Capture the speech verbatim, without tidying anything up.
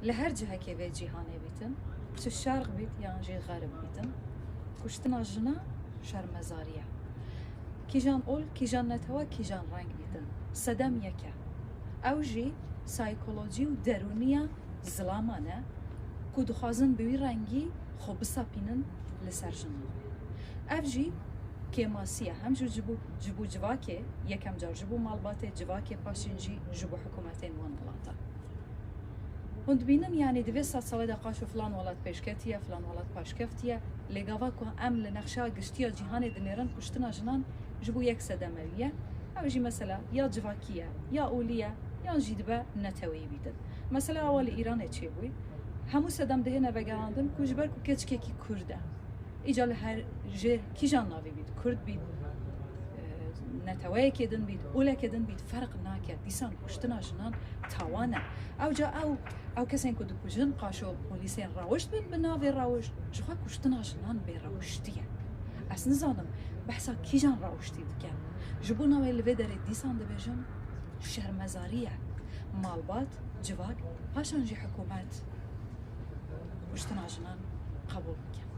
Li her cihekê vê cîhanê bîtin, çi şerq bît yan jî xerib bîtin, kuştina jina şermezarî ye. Kîjan ol, kîjan netewe, kîjan reng bîtin, sedem yek e. Ew jî saykolojî û derûniya zilaman e ku dixwazin bi wî rengî xwe bisapînin li ser jinan. Ev jî kêmasî ye, hem ji, ji bo, ji bo civakê, yekem car ji bo malbatê, civakê, paşîn jî ji bo hikûmetên wan welata. Hûn dibînin, yanî di vê sed salê de qaşo filan welat pêşketiye, filan welat paşkeftiye, lê gava ku em li nexşeya giştiya cîhanê dinêrin, kuştina jinan ji bo yek sedeme wî ye. Ew jî mesela ya civakî ye, ya olî ye, yan jî dibe neteweyî bîtin. Mesela awa li Îranê çêbûyî, hemû sedem dihêne vegerandin ku ji ber ku keçikekî Kurd e. Îca li her jê kîjan navî bît, Kurd bît, e, neteweyekê din bît, olekê din bît, ferq nake. Dîsan kuştina jinan tawan e. Ewca ew, ew kesên ku dikujin, qaşo polîsên rewişt bin bi navê rewişt, jixwe kuştina jinan bêrewiştî ye. Ez nizanim behsa kîjan rewiştî dikin. Ji bo navê li vê derê dîsan dibêjim şermezarî ye. Malbat, civak, paşan jî hikûmet kuştina jinan qebûl bikin.